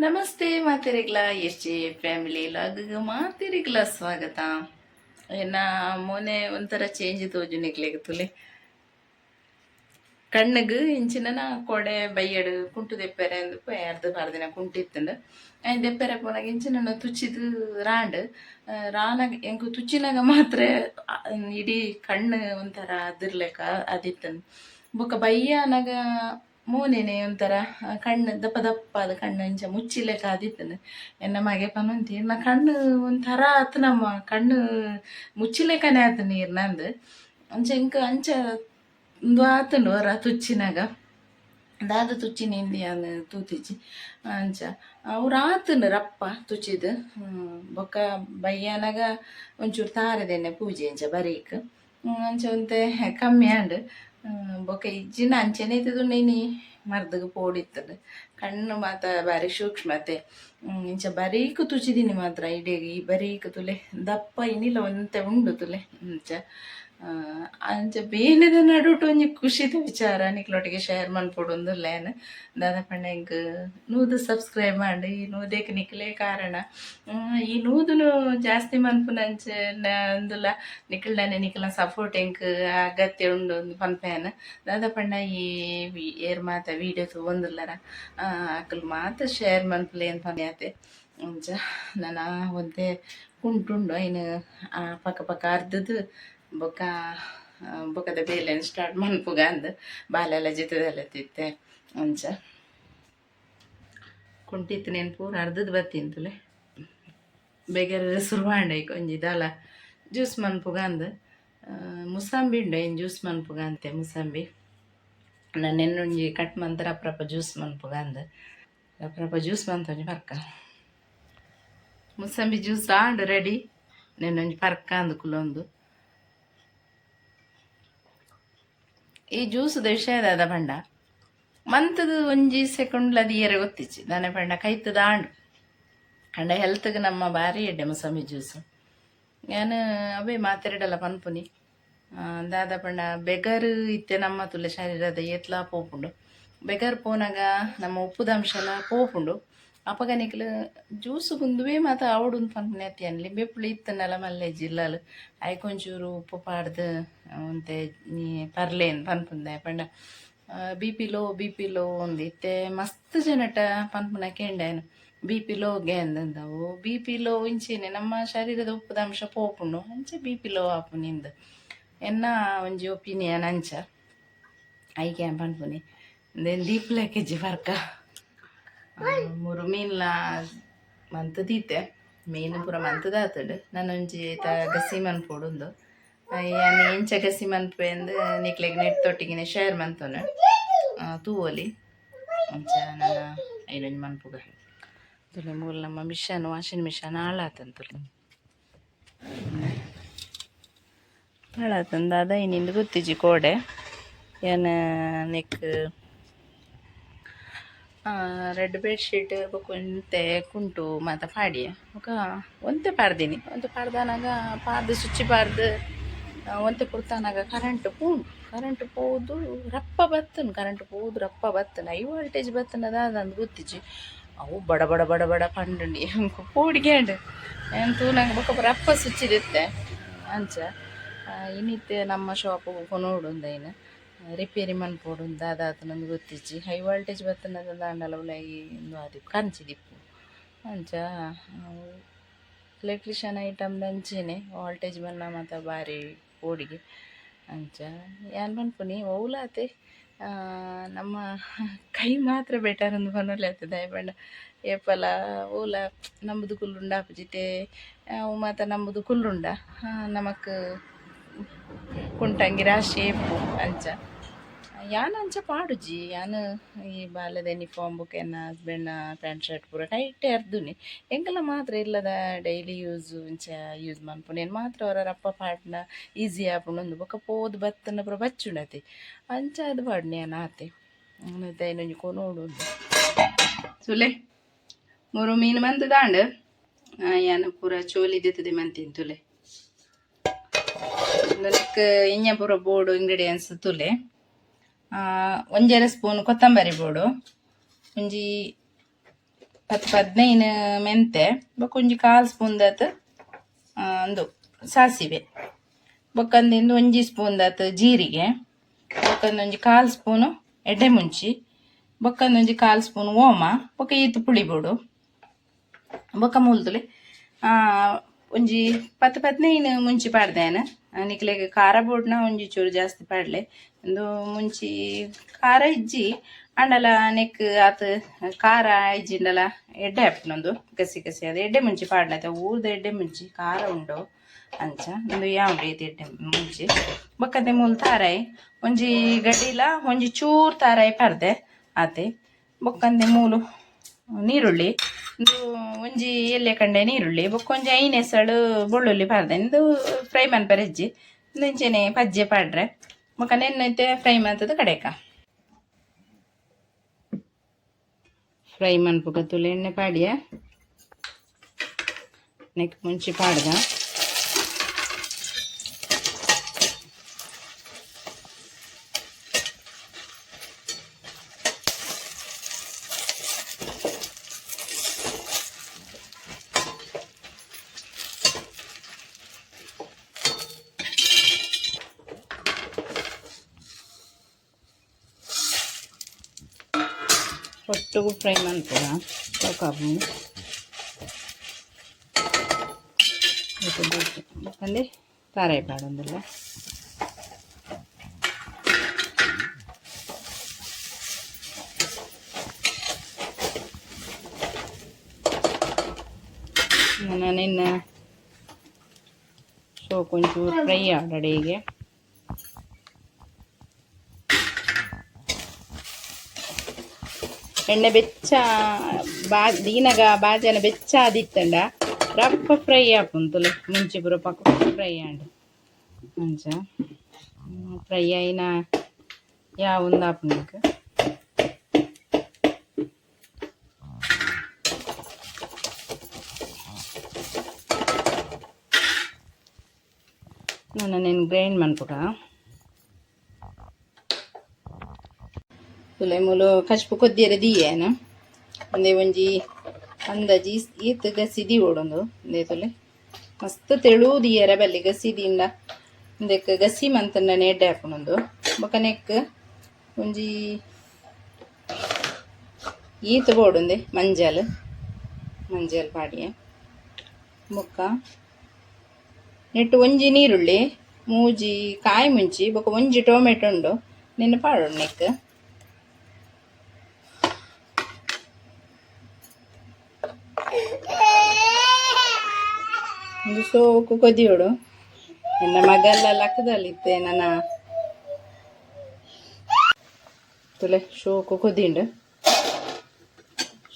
ನಮಸ್ತೆ ಮಾತೆರೆಗ್ಲ, S J family log ಮಾತೆರೆಗ್ಲ ಸ್ವಾಗತ. ಎನ್ನ ಮೋನೆ ಒಂಥರ ಚೇಂಜ್ ತೋಜು ನಿಕ್ಲೆಗ್ ತುಲೆ. ಕಣ್ಣಗ್ ಇಂಚಿನ ಕೊಡೆ ಬಯ್ಯಡ್ ಕುಂಟು ದೆಪ್ಪೆರೆ ಅಂದ್ ಅರ್ಧ ಪಾರ್ದಿನ ಕುಂಟು ಇತ್ತುಂಡು. ಐನ್ ದೆಪ್ಪೆರೆ ಪೋನಗ ಇಂಚಿನ ತುಚ್ಚಿದ್ ರಾಂಡ್. ರಾನಗ ಎಂಕ್ ತುಚ್ಚಿನಾಗ ಮಾತ್ರ ಇಡೀ ಕಣ್ಣು ಒಂಥರ ಅದಿರ್ಲೆಕ ಅದಿತ್ತುಂಡು. ಬೊಕ ಬಯ್ಯನಗ ಮೋನೆನೆ ಒಂಥರ ಕಣ್ಣು ದಪ್ಪ ದಪ್ಪಾದ ಕಣ್ಣು ಇಂಚ ಮುಚ್ಚಿಲೆಕ ಆದಿತ್ತುಂಡು. ಎನ್ನ ಮಗೆ ಪನೊಂತಿ, ಎನ್ನ ಕಣ್ಣು ಒಂಥರ ಆತನಮ್ಮ, ಕಣ್ಣು ಮುಚ್ಚಿಲೆಕನೆ ಆತುಂಡು ಈರ್ನಂದ್. ಅಂಚ ಎಂಕ್ ಅಂಚ ಉಂದು ಆತುಂಡು ಒರ ತುಚ್ಚಿನಾಗ. ದಾದ ತುಚ್ಚಿನಿ ಇಂದ್ ಯಾನ್ ತೂತಿಜಿ. ಅಂಚ ಅವು ಆತುಂಡು ರಪ್ಪ ತುಚ್ಚಿದ್. ಬೊಕ್ಕ ಬಯ್ಯನಗ ಒಂಚೂರು ತಾರೆದೆಣ್ಣೆ ಪೂಜೆ ಇಂಚ ಬರೀಕ್, ಅಂಚ ಒಂತೆ ಕಮ್ಮಿ ಆಂಡ್. ಬೊಕ್ಕ ಇಜ್ಜಿಂಡ ಅಂಚನೆ ಇತ್ತುಂಡು. ಇನಿ ಮರ್ದ್ಗ್ ಪೋಡಿತ್ತುಂಡು. ಕಣ್ಣು ಮಾತ ಬಾರಿ ಸೂಕ್ಷ್ಮತೆ. ಇಂಚ ಬರೀಕ್ ತುಚಿದಿನಿ ಮಾತ್ರ ಇಡೆಗ್ ಈ ಬರೀಕ್ ತುಲೆ ದಪ್ಪ ಇನಿಲ ಒಂತೆ ಉಂಡು ತುಲೆ ಅಂಚ. ಅಂಚ ಬೇನೆದ ನಡುಟು ಒಂಜಿ ಖುಷಿದ ವಿಚಾರ ನಿಕ್ಲೊಟ್ಟಿಗೆ ಶೇರ್ ಮನ್ಪೊಡು ಯಾನ್. ದಾದ ಪಂಡ ಎಂಕ್ 100 ಸಬ್ಸ್ಕ್ರೈಬ್ ಆಂಡ್. ಈ 100ಕ್ ನಿಕ್ಲೇ ಕಾರಣ. ಈ 100ನು ಜಾಸ್ತಿ ಮನ್ಪುನಂಚ ಅಂದುಲ ನಿಕಲ್ಡನೆ ನಿಕಲ್ನ ಸಪೋರ್ಟ್ ಎಂಕ್ ಅಗತ್ಯ ಉಂಡು ಅಂದ್ ಪನ್ಪೆ ಯಾನ್. ದಾದ ಪಂಡ ಈ ಏರ್ ಮಾತ ವೀಡಿಯೋ ತೂವೊಂದುಲ್ಲರ ಅಕುಲು ಮಾತ ಶೇರ್ ಮನ್ಪುಲೆ ಅಂದ್ ಪನ್ಯಾತೆ. ಅಂಚ ನನ ಒಂತೆ ಕುಂಟುಂಡು, ಐನ್ ಪಕ್ಕ ಪಕ್ಕ ಅರ್ದದು ಬೊಕ್ಕ ಬೊಕ್ಕದ ಬೇಲೆನ್ ಸ್ಟಾರ್ಟ್ ಮನ್ಪುಗ ಅಂದ್. ಬಾಲೆಲ ಜಿತ್ತದೆಲ್ಲ ತಿತ್ತೆ. ಅಂಚ ಕುಂಟಿತ್ತಿನೇನು ಪೂರ ಅರ್ದದ್ ಬತ್ತೀನಿ ತುಲೆ. ಬೇಗರೆ ಶುರು ಐಕ್ ಒಂಜಿ ದಾಲ ಜ್ಯೂಸ್ ಮನ್ಪುಗ ಅಂದ್. ಮುಸಂಬಿ ಉಂಡು, ಐನ್ ಜ್ಯೂಸ್ ಮನ್ಪುಗ ಅಂತೆ. ಮುಸಂಬಿ ನಾನು ಒಂಜಿ ಕಟ್ ಮಂತ್ ರಪ್ರಪ ಜ್ಯೂಸ್ ಮನ್ಪುಗ ಅಂದ್. ರಪ್ರಪ ಜ್ಯೂಸ್ ಮಂತೊಂಜಿ ಪರ್ಕ. ಮುಸಂಬಿ ಜ್ಯೂಸ್ ಆಂಡ್ ರೆಡಿ. ನೆನ್ನೊಂಜಿ ಪರ್ಕ ಅಂದ್ ಕುಲೊಂದು. ಈ ಜ್ಯೂಸ್ದ ವಿಷಯ ದಾದ ಪಂಡ, ಮಂತದು ಒಂಜಿ ಸೆಕೆಂಡ್ಲ ದೀಯರೆ ಗೊತ್ತಿಚ್ಚಿ. ದಾನೆ ಪಂಡ ಕೈತದ ಆಂಡ್. ಅಂಡ ಹೆಲ್ತ್ಗೆ ನಮ್ಮ ಬಾರಿ ಎಡ್ಡೆ ಮುಸಂಬಿ ಜ್ಯೂಸ್. ಯಾನ್ ಅವೇ ಮಾತೆರೆಡಲ ಪನ್ಪುನಿ. ದಾದ ಪಂಡ ಬೆಗರ್ ಇತ್ತೆ ನಮ್ಮ ತುಲೆ ಶರೀರದ ಏತ್ಲಾ ಪೋಪುಂಡು. ಬೆಗರ್ ಪೋನಗ ನಮ್ಮ ಉಪ್ಪುದ ಅಂಶಲ ಪೋಪುಂಡು. ಅಪಗ ನಿಕ್ಲು ಜ್ಯೂಸ್ ಉಂದುವೇ ಮಾತ ಆವೊಡು ಪನ್ಪುನೆ ಅತ್ತ್. ಯಾನ್ ಲಿಂಬೆ ಪುಳಿ ಇತ್ತುಂಡಲ ಮಲ್ಲೆ ಜಿಲ್ಲಾಲ್ ಐಕ್ ಒಂಚೂರು ಉಪ್ಪು ಪಾಡ್ದ್ ಒಂತೆ ಪರ್ಲೇನ್ ಪನ್ಪುಂದೆ. ಪಂಡ BP low, BP low ಉಂದು ಇತ್ತೆ ಮಸ್ತ್ ಜನಟ ಪನ್ಪುನ ಕೇಂಡೆ ಯಾನ್, ಬಿಪಿ ಲೋಗೆ ಅಂದಂದವು. ಬಿಪಿ ಲೋ ಇಂಚೆನೆ ನಮ್ಮ ಶರೀರದ ಉಪ್ಪುದ ಅಂಶ ಪೋಪುಂಡು, ಅಂಚ ಬಿಪಿ ಲೋ ಆಪುನಿಂದ್ ಎನ್ನ ಒಂಜಿ ಒಪಿನಿಯನ್. ಅಂಚ ಐಕೆ ಯಾನ್ ಪನ್ಪುನಿ. ಇಂದೆನ್ ದೀಪುಲೆಕ ಇಜ್ಜಿ ಪರ್ಕ. ಮೂರು ಮೀನ್ಲ ಮಂತ್ ದೀತೆ. ಮೀನು ಪೂರ ಮಂತುದಾತುಂಡು. ನನೊಂಜಿ ಐತ ಗಸಿ ಮನ್ಪೊಡುಂದು. ಯಾನ್ ಎಂಚ ಗಸಿ ಮನ್ಪುವೆ ಅಂದ್ ನಿಕ್ಲೆಗ್ ನೆಟ್ ತೊಟ್ಟಿಗೆನೆ ಶೇರ್ ಮಂತೊನೆ ತೂವೊಲಿ. ಅಂಚ ನನ ಐನೊಂಜಿ ಮನ್ಪುಗ ತುಲೆ. ಮೂಲು ನಮ್ಮ ಮಿಷನ್, ವಾಷಿಂಗ್ ಮಿಷನ್ ಹಾಳಾತಂದ್ ತುಲೆ. ಹಾಳಾತಂದ್ ದಾದ ಇನಿಂದ್ ಗೊತ್ತಿಜ್ಜಿ ಕೋಡೆ. ಯಾನ್ ನೆಕ್ ರೆಡ್ ಬೆಡ್ಶೀಟ್ ಬೊಕ ಒಂತೆ ಕುಂಟು ಮಾತ ಪಾಡಿಯೆ. ಬೊಕ ಒಂತೆ ಪಾಡ್ದಿನಿ. ಒಂತೆ ಪಾಡ್ದಾನಗ ಪಾಡ್ದ್ ಸ್ವಿಚ್ ಪಾಡ್ದ್ ಒಂತೆ ಪೊರ್ತಾನಗ ಕರೆಂಟ್ ಪೋಂಡು. ಕರೆಂಟ್ ಪೋದು ರಪ್ಪ ಬತ್ತುಂಡು. ಕರೆಂಟ್ ಪೋದು ರಪ್ಪ ಬತ್ತುಂಡು. ಹೈ ವೋಲ್ಟೇಜ್ ಬತ್ತುಂಡ ದಾದ ಅಂದ್ ಗೊತ್ತಿಜ್ಜಿ. ಅವು ಬಡ ಬಡ ಬಡ ಬಡ ಪಂಡುಂಡು. ಎಂಕ್ ಪೋಡಿಗೆ ಆಂಡ್. ಯಾನ್ ತೂನಗ ಬೊಕ ರಪ್ಪ ಸ್ವಿಚ್ ದಿತ್ತೆ. ಅಂಚ ಇನಿತ್ತೆ ನಮ್ಮ ಶಾಪ್ ಕೊನೊಡು ಐನ್ ರಿಪೇರಿ ಮನ್ಪೊಡು. ದಾದ ಆತುಂಡು ಗೊತ್ತಿಜ್ಜಿ. ಹೈ ವೋಲ್ಟೇಜ್ ಬತ್ತುಂಡ ದಾಂಡಲ ಉಲಾಯಿ ಉಂದು ಆದಿಪ್ಪು, ಕಂಚಿದಿಪ್ಪು. ಅಂಚ ಎಲೆಕ್ಟ್ರಿಷಿಯನ್ ಐಟಮ್ ಅಂಚೆನೆ ವೋಲ್ಟೇಜ್ ಬನ್ನ ಮಾತ ಬಾರಿ ಪೋಡಿಗೆ. ಅಂಚ ಯಾನ್ ಪನ್ಪುನಿ, ಒವ್ಲಾತೆ ನಮ್ಮ ಕೈ ಮಾತ್ರ ಬೆಟರ್ ಅಂದ್ ಪನೊಲಿ ಅತೆ. ದಾಯೆ ಪಂಡ ಏಪಲ ಓಲ ನಂಬುದು ಕುಲ್ಲುಂಡ ಆಪುಜಿ. ಅವು ಮಾತ ನಂಬುದು ಕುಲ್ಲುಂಡ ನಮಕ್ ಕುಂಟಂಗಿ ರಾಶಿ ಇಪ್ಪು. ಅಂಚ ಯಾನ್ ಅಂಚ ಪಾಡುಜಿ. ಯಾನ್ ಈ ಬಾಲೆದ ಯೂನಿಫಾರ್ಮ್ ಬೊಕ ಎನ್ನ ಹಸ್ಬೆಂಡ್ನ ಪ್ಯಾಂಟ್ ಶರ್ಟ್ ಪೂರ ಟೈಟ್ ಅರ್ದುನಿ. ಎಂಕಲ್ನ ಮಾತ್ರ ಇಲ್ಲದ ಡೈಲಿ ಯೂಸ್ ಇಂಚ ಯೂಸ್ ಮನ್ಪುನೇನ್ ಮಾತ್ರ ಒರ ರಪ್ಪ ಪಾಡ್ಂಡ ಈಸಿ ಆಪುಂಡು. ಬೊಕ ಪೋದು ಬತ್ತುಂಡ ಪೂರ ಬಚ್ಚುಂಡತೆ. ಅಂಚ ಅದು ಪಾಡುನಿ ಯಾನ್ ಆತೆ. ಐನೊಂಜಿ ಕೊನೊಡು. ತುಲೆ, ಮೂರು ಮೀನು ಮಂತುದಾಂಡ್. ಯಾನ್ ಪೂರ ಚೋಲಿ ದೆತ್ತುದೆ ಮಂತಿನಿ ತುಲೆ. ನೆಕ್ಕ್ ಇಂಜ ಪೂರ ಬೋಡು ಇಂಗ್ರೀಡಿಯೆಂಟ್ಸ್ ತುಲೆ. ಒಂಜರೆ ಸ್ಪೂನ್ ಕೊತ್ತಂಬರಿ ಬೋಡು, ಒಂಜಿ 10-15 ಮೆಂತೆ, ಬೊಕ್ಕ ಒಂಜಿ ಕಾಲ್ ಸ್ಪೂನ್ ದಾತ್ ಅಂದು ಸಾಸಿವೆ, ಬೊಕ್ಕಂದಿಂದ ಒಂಜಿ ಸ್ಪೂನ್ ದಾತ್ ಜೀರಿಗೆ, ಬೊಕ್ಕಂದೊಂಜಿ ಕಾಲ್ ಸ್ಪೂನು ಎಡ್ಡೆ ಮುಂಚಿ, ಬೊಕ್ಕಂದೊಂಜಿ ಕಾಲ್ ಸ್ಪೂನ್ ಓಮ, ಬೊಕ್ಕ ಈತ್ ಪುಳಿ ಬೋಡು. ಬೊಕ್ಕ ಮೂಲ್ತುಲೆ ಒಂಜಿ 10-15 ಮುಂಚಿ ಪಾಡ್ದೇನ. ನಿಕ್ಲೆಗ್ ಖಾರ ಬೋಡ್ನ ಒಂಜಿ ಚೂರು ಜಾಸ್ತಿ ಪಾಡ್ಲೆ. ಉಂದು ಮುಂಚಿ ಖಾರ ಇಜ್ಜಿ ಆಂಡಲ ನೆಕ್ ಆತ್ ಖಾರ ಇಜ್ಜಿಂಡಲ ಎಡ್ಡೆ ಆಪುಂಡು. ಗಸಿ ಗಸಿ ಅದು ಎಡ್ಡೆ ಮುಂಚಿ ಪಾಡ್ಲತೆ. ಊರ್ದ ಎಡ್ಡೆ ಮುಂಚಿ ಖಾರ ಉಂಡು ಅಂಚ. ಉಂದು ಯಾವ ರೀತಿ ಎಡ್ಡೆ ಮುಂಚಿ. ಬೊಕ್ಕಂತೆ ಮೂಲು ತಾರಾಯಿ ಒಂಜಿ ಗಡ್ಡಿಲ ಒಂಜಿ ಚೂರು ತಾರಾಯಿ ಪಾಡ್ದೆ ಆತೆ. ಬೊಕ್ಕಂತೆ ಮೂಲು ನೀರುಳ್ಳಿ, ಉಂದು ಒಂಜಿ ಎಲ್ಯ ಕಂಡೆ ನೀರುಳ್ಳಿ, ಬೊಕ್ಕ ಒಂಜಿ 5 ಎಸಳು ಬೆಳ್ಳುಳ್ಳಿ ಪಾಡ್ದೆ. ಇಂದು ಫ್ರೈ ಮನ್ಪೆರೆ ಇಜ್ಜಿ, ಇಂದು ಇಂಚೆನೆ ಪಜ್ಜೆ ಪಾಡ್ರೆ. ಬೊಕ್ಕ ನೆನ್ನೈತೆ ಫ್ರೈ ಮಂತುದು ಕಡೆಕ ಫ್ರೈ ಮನ್ಪುಗ ತುಲೆ ಎಣ್ಣೆ ಪಾಡಿಯ. ನೆಕ್ ಮುಂಚಿ ಪಾಡ್ದ. ಒಟ್ಟುಗು ಫ್ರೈ ಮನ್ಪುಗ ಸಾಕಾಪುಂಡು. ಬೊಕ್ಕಂದೆ ತಾರಾಯಿ ಪಾಡೊಂದುಲ್ಲ. ನಿನ್ನ ಸೋಕು ಒಂಚೂರು ಫ್ರೈ ಆವಡ್. ಎಣ್ಣೆ ಬೆಚ್ಚ ಬಾ ದೀನಗ ಬಾಜನ ಬೆಚ್ಚ ಆದಿತ್ತಂಡ ರಪ್ಪ ಫ್ರೈ ಆಪುಂಡು. ಮುಂಚಿ ಪೂರ ಪಕ್ಕ ಫ್ರೈ ಆಂಡ್. ಅಂಚ ಫ್ರೈ ಆಯಿನ ಯಾವುಂದು ಆಪುಂಡು. ನಾನು ಗ್ರೈಂಡ್ ಮನ್ಪುಗ. ತುಲೆ ಮೂಲು ಕಚ್ಪು ಕೊದ್ದಿಯರ ದೀಯೇನ. ಒಂದೇ ಒಂಜಿ ಅಂದಾಜಿ ಈತ್ ಗಸಿ ದೀವೊಡೊಂದು. ಉಂದೇ ತುಲೆ ಮಸ್ತ್ ತೆಳು ದೀಯರ ಬಲ್ಲಿ. ಗಸಿ ದೀಂಡ ಉಂದೆಕ್ ಗಸಿ ಮಂತಂಡನೆ ಎಡ್ಡೆ ಆಪುಂಡು. ಬೊಕ ನೆಕ್ ಒಂಜಿ ಈತ್ ಬೋಡುಂದೆ ಮಂಜಲ್. ಮಂಜಲ್ ಪಾಡಿಯೆ. ಬೊಕ್ಕ ನೆಟ್ಟು ಒಂಜಿ ನೀರುಳ್ಳಿ, ಮೂಜಿ ಕಾಯಿ ಮುಂಚಿ, ಬೊಕ್ಕ ಒಂಜಿ ಟೊಮೆಟೊ ಉಂಡು, ನಿನ್ನ ಪಾಡೋಣ ನೆಕ್. ಒಂದು ಸೋಕು ಕೊದಿಯೋಡು. ಎನ್ನ ಮಗಲ್ಲ ಲಕ್ಕದಲ್ಲಿತ್ತೆ ನನ್ನ. ತುಲೆ ಶೋಕು ಕೊದಿಂಡು,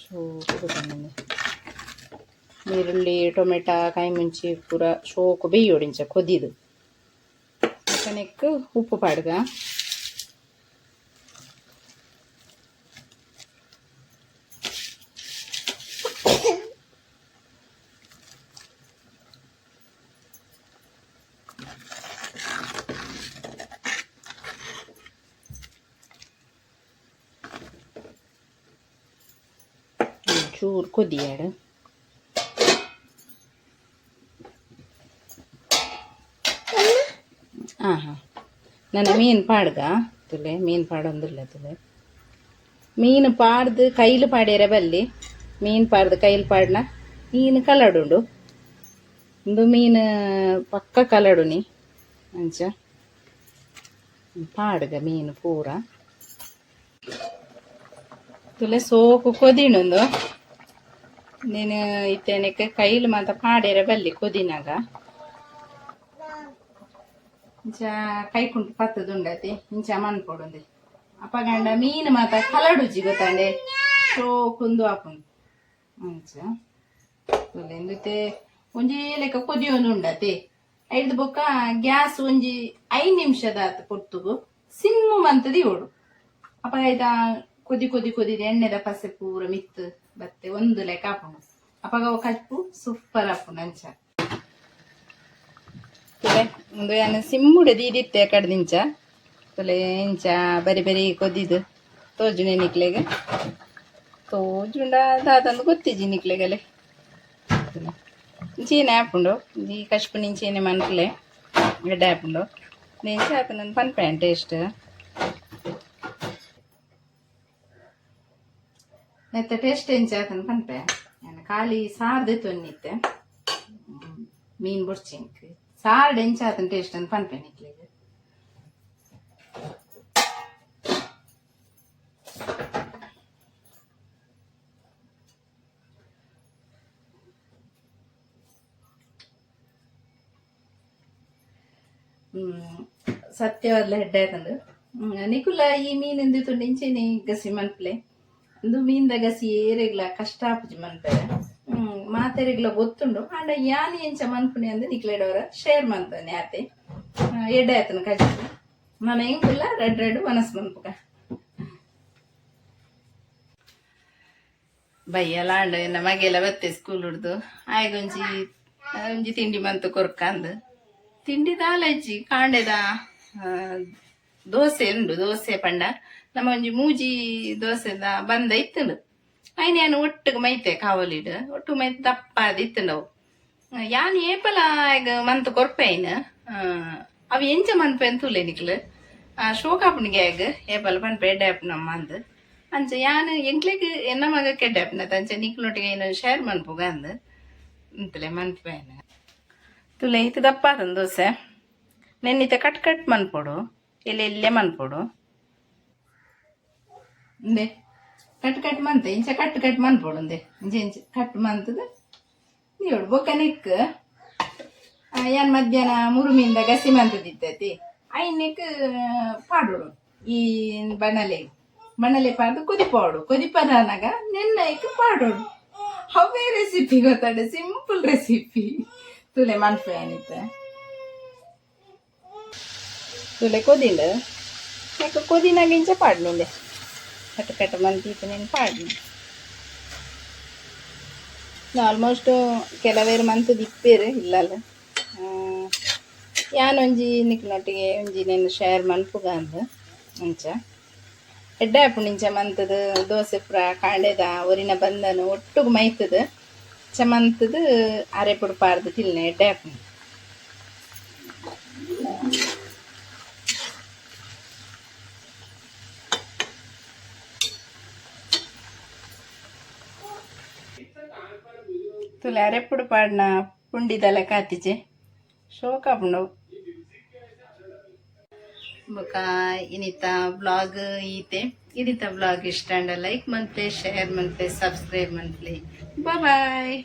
ಶೋಕು ಕೊದಿಂಡು. ನೀರುಳ್ಳಿ, ಟೊಮೆಟೊ, ಕಾಯಿ ಮುಂಚಿ ಪೂರ ಶೋಕು ಬೇಯೋಡು ಇಂಚ ಕೊದಿದು. ನೆಕ್ ಉಪ್ಪು ಪಾಡ್ಗ. ಚೂರು ಕೊದಿಯಾಡು. ಹಾಂ ಹಾಂ ನನ್ನ ಮೀನು ಪಾಡ್ಗ. ತುಲೆ ಮೀನು ಪಾಡೊಂದಿಲ್ಲ. ತುಲೆ ಮೀನು ಪಾಡ್ದು ಕೈಲು ಪಾಡ್ಯರೆ ಬಲ್ಲಿ. ಮೀನು ಪಾಡ್ದು ಕೈಲು ಪಾಡ್ನ ಮೀನು ಕಲಡುಂಡು. ಉಂದು ಮೀನು ಪಕ್ಕ ಕಲಡುನಿ. ಅಂಚ ಪಾಡ್ಗ ಮೀನು ಪೂರ. ತುಲೆ ಸೋಕು ಕೊದಿಣುಂದು. ನೀನು ಇತ್ತೇನಕ್ಕೆ ಕೈಲು ಮಾತ ಪಾಡ್ಯರೆ ಬಲ್ಲಿ ಕೊದಿನಾಗ. ಇಂಚ ಕೈ ಕುಂಟು ಪತ್ತದುಂಡತಿ ಇಂಚ ಮನ್ಪೊಡುಂದೆ. ಅಪಗಂಡ ಮೀನು ಮಾತ ಕಲಡುಜಿ ಗೊತ್ತಾಂಡೆ. ಶೋಕುಂದು ಆಪುಂಡು. ಅಂಚ ತುಲೆ ಇಂದುತೆ ಒಂಜಿ ಲೆಕ್ಕ ಕೊದಿಯೊಂದು ಉಂಡತೆ. ಐಡ್ದ್ ಬೊಕ್ಕ ಗ್ಯಾಸ್ ಒಂಜಿ 5 ನಿಮಿಷದ ಪೊರ್ತುಗು ಸಿಮ್ಮು ಮಂತದಿ ಓಡು. ಅಪಗ ಐತ ಕೊದಿ ಕೊದಿ ಕೊದಿ ಎಣ್ಣೆದ ಪಸೆ ಪೂರ ಮಿತ್ತ್ ಬತ್ತೆ ಒಂದು ಲೆಕ್ಕ ಆಪುಂಡು. ಅಪಗ ಅವು ಕಜ್ಪು ಸೂಪರ್ ಆಪುಂಡು. ಅಂಚ ತುಲೆ ಉಂದು ಯಾನ್ ಸಿಮ್ಮುಡೆ ದೀದಿತ್ತೆ ಕಡ್ದಿಂಚ. ತುಲೆ ಇಂಚ ಬರಿ ಬರಿ ಕೊದಿದು ತೋಜುನೆ ನಿಕ್ಲೆಗ್. ತೋಜುಂಡ ದಾದಂದು ಗೊತ್ತಿಜ್ಜಿ ನಿಕ್ಲೆಗಲೆ. ಇಂಚೇನೆ ಆಪುಂಡು ಈ ಕಶ್ಪುನ ಇಂಚೇನೆ ಮನ್ಪುಲೆ, ಎಡ್ಡೆ ಆಪುಂಡು. ಇಂಚ ಆತನ ಪನ್ಪೆ ಟೇಸ್ಟ್. ನೆತ್ತ ಟೇಸ್ಟ್ ಎಂಚ ಆತನ ಪನ್ಪೆ. ಖಾಲಿ ಸಾರ್ ದೆತ್ತೊಂದಿತ್ತೆ, ಮೀನ್ ಬೊಡ್ಚಿಂಕ್ ಸಾರ್ಡ್ ಎಂಚ ಆತನ ಟೇಸ್ಟ್ ಅಂತ ಪನ್ಪೆ ನಿಕ್ಲೆಗ್. ಸತ್ಯವಾದ್ಲ ಎಡ್ಡೆ ಆತುಂಡು. ನಿಕುಲ ಈ ಮೀನ್ ದೆತ್ತೊಂಡು ಇಂಚೆನೆ ಗಸಿ ಮನ್ಪುಲೆ. ಉಂದು ಮೀನ್ದ ಗಸಿ ಏರೆಗ್ಲ ಕಷ್ಟ ಆಪುಜಿ ಮನ್ಪೆರೆ, ಮಾತೆರೆಗ್ಲ ಗೊತ್ತುಂಡು. ಆಂಡ ಯಾನ್ ಎಂಚ ಮನ್ಪುನಿ ಅಂದ್ ನಿಕ್ಲೆಡವರ ಶೇರ್ ಮನ್ಪುನೆ ಆತೆ. ಎಡ್ಡೆ ಆತುಂಡು ಕಜಿಪು. ನನ ಎಂಕುಲ ರಡ್ಡ್ ರಡ್ಡ್ ವನಸ್ ಮನ್ಪುಗ. ಬಯ್ಯಲ ಆಂಡ್. ಎನ್ನ ಮಗೆಲ ಬತ್ತೆ ಸ್ಕೂಲ್ ಹುಡ್ದು. ಆಯಗೊಂಜಿ ಒಂಜಿ ತಿಂಡಿ ಮಂತ್ ಕೊರ್ಕಂದ್. ತಿಂಡಿ ದಾಲ ಇಜ್ಜಿ, ಕಾಂಡೆದ ದೋಸೆ ಉಂಡು. ದೋಸೆ ಪಂಡ ನಮ್ಮ ಒಂಜಿ ಮೂಜಿ ದೋಸೆದ ಬಂದ ಇತ್ತುಂಡು. ಐನ್ ಯಾನ್ ಒಟ್ಟುಗು ಮೈತೆ, ಕಾವಲಿಡ್ ಒಟ್ಟು ಮೈತ್ ದಪ್ಪಾದ್ ಇತ್ತುಂಡು ಅವು. ಯಾನ್ ಏಪಲ ಆಯಗ್ ಮಂತ್ ಕೊರ್ಪೆ ಐನ್. ಅವು ಎಂಚ ಮನ್ಪೆ ತೂಲೆ ನಿಕ್ಲು. ಶೋಕ್ ಆಪುಂಡು ಆಯಗ್. ಏಪಲ ಪನ್ಪೆ ಎಡ್ಡೆ ಆಪುಂಡಮ್ಮ ಅಂದ್. ಅಂಚ ಯಾನ್ ಎಂಕ್ಲೆಗ್ ಎನ್ನ ಮಗಕ್ಕೆ ಎಡ್ಡೆ ಆಪುಂಡು, ಅಂಚ ನಿಕ್ಲೊಟ್ಟಿಗೆ ಐನ್ ಶೇರ್ ಮನ್ಪುಗ ಅಂದ್ ಇಂತಲೆ ಮನ್ಪೆ. ತುಲೆ, ಇತ್ತೆ ದಪ್ಪ ಆತುಂಡು ದೋಸೆ. ನೆನ್ನಿತ ಕಟ್ ಕಟ್ ಮನ್ಪೊಡು, ಎಲ್ಯ ಎಲ್ಯ ಮನ್ಪೊಡು. ಉಂದೆ ಕಟ್ ಕಟ್ ಮಂತೆ, ಇಂಚ ಕಟ್ ಕಟ್ ಮನ್ಪೊಡು. ಉಂದೆ ಇಂಚ ಇಂಚ ಕಟ್ ಮಂತುದು ದೀವೊಡು. ಬೊಕ್ಕ ನೆಕ್ ಯಾನ್ ಮಧ್ಯಾಹ್ನ ಮುರು ಮೀನ್ದ ಗಸಿ ಮಂತುದಿತ್ತತಿ, ಐನೆಕ್ ಪಾಡೊಡು. ಈ ಬಣಲೆ ಬಣಲೆ ಪಾಡ್ದು ಕೊದಿಪಾವೊಡು. ಕೊದಿಪದಾನಗ ನೆನ್ನೈಕ್ ಪಾಡೊಡು. ಅವೇ ರೆಸಿಪಿ ಗೊತ್ತಾಂಡ, ಸಿಂಪಲ್ ರೆಸಿಪಿ. ತೂಲೆ ಮನ್ಪೆ ಇತ್ತೆ. ತೂಲೆ ಕೊದಿಂಡು. ನೆಕ್ ಕೊದಿನಾಗ ಇಂಚ ಪಾಡ್ನಿಂದೆ, ಕಟ್ ಕಟ್ ಮಂತಿತ್ತನೇನು ಪಾಡ್ನಿ. ಆಲ್ಮೋಸ್ಟ್ ಕೆಲವೇರು ಮಂತುದು ಇಪ್ಪೆರ್ ಇಲ್ಲಲ್. ಯಾನೊಂಜಿ ನಿಕ್ಲ್ನೊಟ್ಟಿಗೆ ಒಂಜಿ ನೆನ್ ಶೇರ್ ಮನ್ಪುಗ ಅಂದ್. ಅಂಚ ಎಡ್ಡೆ ಆಪುಂಡು ಇಂಚ ಮಂತುದು. ದೋಸೆ ಪೂರ ಕಾಂಡೆದ ಒರಿನ ಬಂದನು ಒಟ್ಟುಗು ಮೈತುದು ಇಂಚ ಮಂತುದು ಅರೆಪುಡು ಪಾಡ್ದು ತಿನ್ಲೆ, ಎಡ್ಡೆ ಆಪುಂಡು. ತೂಲೆ, ಅರೆಪುಡು ಪಾಡ್ನ ಪುಂಡಿದ ಲೆಕ್ಕ ಆತಿಜೆ? ಶೋಕ್ ಆಪುಂಡು. ಬೊಕ ಇನಿತ ವ್ಲಾಗ್ ಈತೆ. ಇನಿತ ವ್ಲಾಗ್ ಇಷ್ಟ ಆಂಡ ಲೈಕ್ ಮನ್ಪುಲೆ, ಶೇರ್ ಮನ್ಪುಲೆ, ಸಬ್ಸ್ಕ್ರೈಬ್ ಮನ್ಪುಲೆ. ಬಾಯ್.